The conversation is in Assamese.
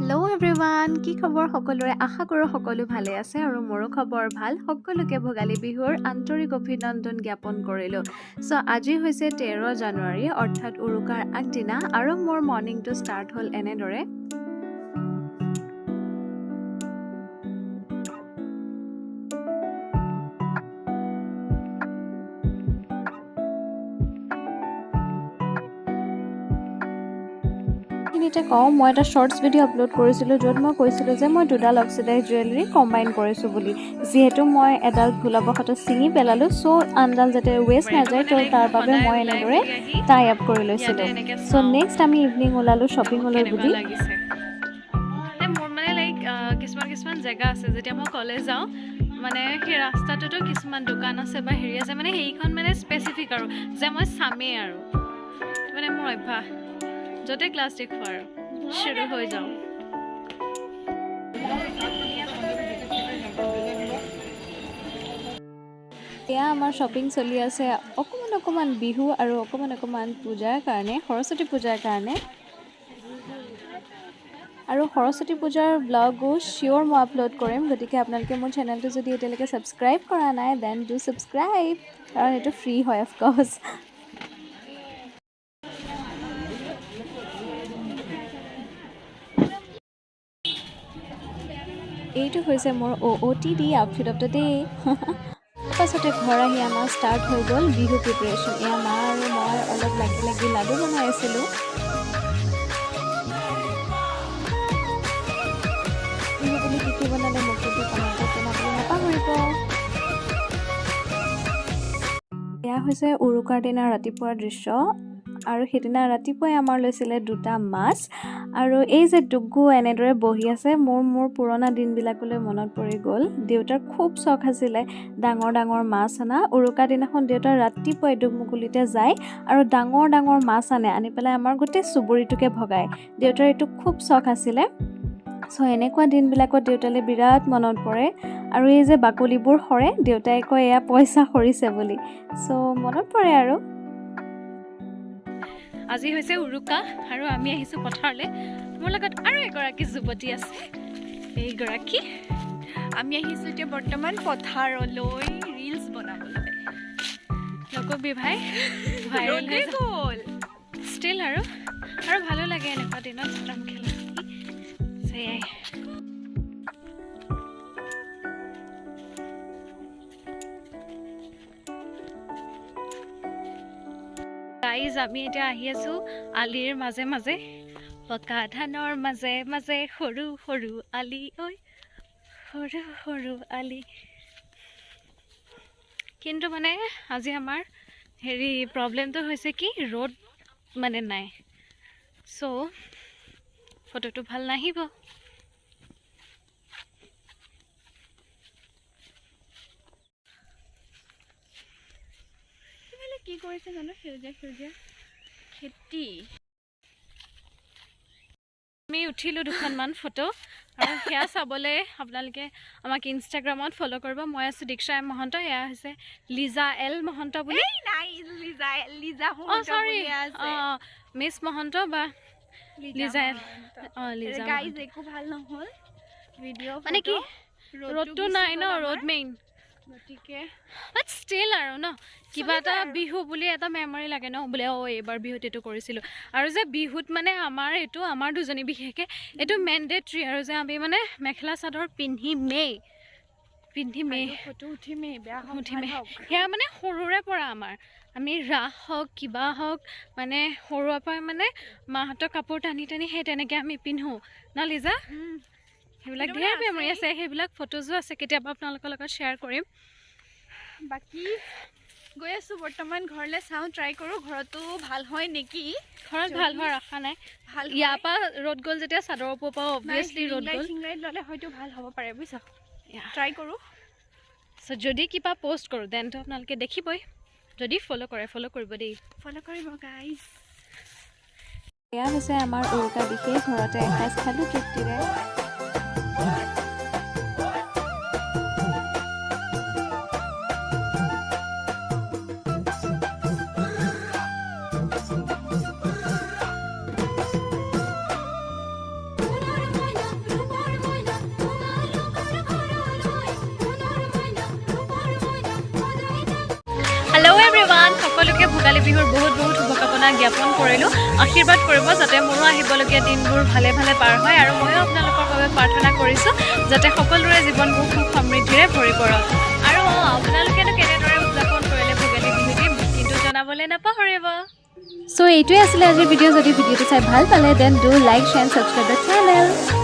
হেল্ল' এভৰিৱান, কি খবৰ সকলোৰে? আশা কৰোঁ সকলো ভালে আছে আৰু মোৰো খবৰ ভাল। সকলোকে ভোগালী বিহুৰ আন্তৰিক অভিনন্দন জ্ঞাপন কৰিলোঁ। চ' আজি হৈছে 13 জানুৱাৰী, অৰ্থাৎ উৰুকাৰ আগদিনা আৰু মোৰ মৰ্ণিংটো ষ্টাৰ্ট হ'ল এনেদৰে। এইখিনিতে কওঁ, মই এটা শ্বৰ্টছ ভিডিঅ' আপলোড কৰিছিলোঁ, য'ত মই কৈছিলোঁ যে মই দুডাল অক্সিডাইজ জুৱেলাৰী কম্বাইন কৰিছোঁ বুলি। যিহেতু মই এডাল ভুলবশতঃ ছিঙি পেলালোঁ, চ' আনডাল যাতে ৱেষ্ট নাযায়, ত' তাৰ বাবে মই এনেদৰে টাই আপ কৰি লৈছিলোঁ। চ' নেক্সট আমি ইভিনিং ওলালোঁ শ্বপিঙলৈ বুলি। লাগিছে মানে মোৰ মানে লাইক কিছুমান কিছুমান জেগা আছে, যেতিয়া মই কলেজ যাওঁ, মানে সেই ৰাস্তাটোতো কিছুমান দোকান আছে বা হেৰি আছে, মানে সেইখন মানে স্পেচিফিক আৰু যে মই চামেই আৰু মানে মোৰ অভ্যাস, য'তে ক্লাছ দেখোঁ আৰু শুৰু হৈ যাওঁ। এয়া আমাৰ শ্বপিং চলি আছে, অকণমান অকণমান বিহু আৰু অকণমান অকণমান পূজাৰ কাৰণে, সৰস্বতী পূজাৰ কাৰণে। আৰু সৰস্বতী পূজাৰ ব্লগো চিয়'ৰ মই আপলোড কৰিম। গতিকে আপোনালোকে মোৰ চেনেলটো যদি এতিয়ালৈকে ছাবস্ক্ৰাইব কৰা নাই, then do subscribe, কাৰণ এইটো ফ্ৰী হয় অফক'ৰ্ছ। এইটো হৈছে মোৰ OOTD, outfit of the day. পাছতে ঘৰ আহি আমাৰ ষ্টাৰ্ট হৈ গ'ল বিহু প্ৰিপেৰেশ্যন। এয়া মা আৰু মই অলপ লাগি লাগি লাডু বনাই আছিলোঁ। বিহু বুলি কি কি বনালে, মোক কিন্তু কমেণ্টত জনাবলৈ নাপাহৰিব। এয়া হৈছে উৰুকাৰ দিনা ৰাতিপুৱাৰ দৃশ্য আৰু সেইদিনা ৰাতিপুৱাই আমাৰ লৈছিলে দুটা মাছ। আৰু এই যে ডুগু এনেদৰে বহি আছে, মোৰ মোৰ পুৰণা দিনবিলাকলৈ মনত পৰি গ'ল। দেউতাৰ খুব চখ আছিলে ডাঙৰ ডাঙৰ মাছ অনা। উৰুকা দিনাখন দেউতাৰ ৰাতিপুৱাই দোকমোকালিতে যায় আৰু ডাঙৰ ডাঙৰ মাছ আনে, আনি পেলাই আমাৰ গোটেই চুবুৰীটোকে ভগায়। দেউতাৰ এইটো খুব চখ আছিলে। চ' এনেকুৱা দিনবিলাকত দেউতালৈ বিৰাট মনত পৰে। আৰু এই যে বাকলিবোৰ সৰে, দেউতাই কয় এয়া পইচা সৰিছে বুলি। চ' মনত পৰে আৰু। আজি হৈছে উৰুকা আৰু আমি আহিছোঁ পথাৰলৈ। মোৰ লগত আৰু এগৰাকী যুৱতী আছে, এইগৰাকী। আমি আহিছোঁ এতিয়া বৰ্তমান পথাৰলৈ ৰিলচ বনাবলৈ। নকবি ভাই, ভাইৰেল। ৰ'দে গ'ল। ষ্টিল আৰু আৰু ভালো লাগে এনেকুৱা দিনত ৰং খেলা। সেয়াই। গাইজ, আমি এতিয়া আহি আছোঁ আলিৰ মাজে মাজে, পকা ধানৰ মাজে মাজে সৰু সৰু আলি ঐ, সৰু সৰু আলি। কিন্তু মানে আজি আমাৰ হেৰি প্ৰব্লেমটো হৈছে কি, ৰ'দ মানে নাই, চ' ফটোটো ভাল নাহিব। সেইফালে কি কৰিছে জানো? সেউজীয়া সেউজীয়া খেতি। আমি উঠিলোঁ দুখনমান ফটো আৰু সেয়া চাবলৈ আপোনালোকে আমাক ইনষ্টাগ্ৰামত ফ'ল' কৰিব। মই আছোঁ দীক্ষা এম মহন্ত, এয়া হৈছে লিজা এল মহন্ত বুলি। নাই, লিজা লিজা অঁ, চৰি, অঁ, মিছ মহন্ত বা লিজা এল, অঁ, লিজা। গাইজ, একো ভাল নহ'ল ভিডিঅ'। মানে কি, ৰ'দটো নাই ন, ৰ'দ মেইন। গতিকে বাট ষ্টিল আৰু ন, কিবা এটা আৰু। বিহু বুলি এটা মেমৰি লাগে ন, বোলে অ' এইবাৰ বিহুত এইটো কৰিছিলোঁ। আৰু যে বিহুত মানে আমাৰ এইটো, আমাৰ দুজনী বিশেষকৈ এইটো মেণ্ডেটৰী আৰু যে আমি মানে মেখেলা চাদৰ পিন্ধিমেই পিন্ধিমেই। ফটো উঠিমেই, বেয়া হওক ভাল উঠিমেই। হওক। সেয়া মানে সৰুৰে পৰা আমাৰ, আমি ৰাস হওক কিবা হওক, মানে সৰুৰে পৰাই মানে মাহঁতৰ কাপোৰ টানি টানি সেই তেনেকৈ আমি পিন্ধোঁ ন লিজা? সেইবিলাক সেইটো মানে ধেৰ মেমৰি আছেই। আছে, সেইবিলাক ফটোজো আছে, কেতিয়াবা আপোনালোকৰ লগত শ্বেয়াৰ কৰিম। বাকী গৈ আছোঁ বৰ্তমান ঘৰলৈ। চাওঁ, ট্ৰাই কৰোঁ ঘৰতো ভাল হয় নেকি। ঘৰত ভাল হোৱাৰ আশা নাই। ভাল ইয়াৰ পৰা ৰ'দ গ'ল যেতিয়া, চাদৰৰ ওপৰৰ পৰা অবভিয়াছলি ৰ'দ গ'ল। চিংলাইট ল'লে হয়তো ভাল হ'ব পাৰে, বুজিছ? ট্ৰাই কৰোঁ। চ' যদি কিবা প'ষ্ট কৰোঁ, দেনটো আপোনালোকে দেখিবই, যদি ফ'ল' কৰে। ফ'ল' কৰিব দেই। ফ'ল' কৰিব গাইজ। এয়া হৈছে আমাৰ উৰুকা বিশেষ, ঘৰতে এসাঁজ খালোঁ তৃপ্তিৰে। সোণৰ। বিহুৰ বহুত বহুত শুভকামনা জ্ঞাপন কৰিলোঁ। আশীৰ্বাদ কৰিব যাতে মোৰো আহিবলগীয়া দিনবোৰ ভালে ভালে পাৰ হয় আৰু ময়ো আপোনালোকৰ বাবে প্ৰাৰ্থনা কৰিছোঁ যাতে সকলোৰে জীৱনবোৰ সুখ সমৃদ্ধিৰে ভৰি পৰক। আৰু অঁ, আপোনালোকেনো কেনেদৰে উদযাপন কৰিলে ভোগালী বিহুটি কিন্তু জনাবলৈ নাপাহৰিব। চ' এইটোৱে আছিলে আজিৰ ভিডিঅ'। যদি ভিডিঅ'টো চাই ভাল পালে, then do like, share, subscribe the channel.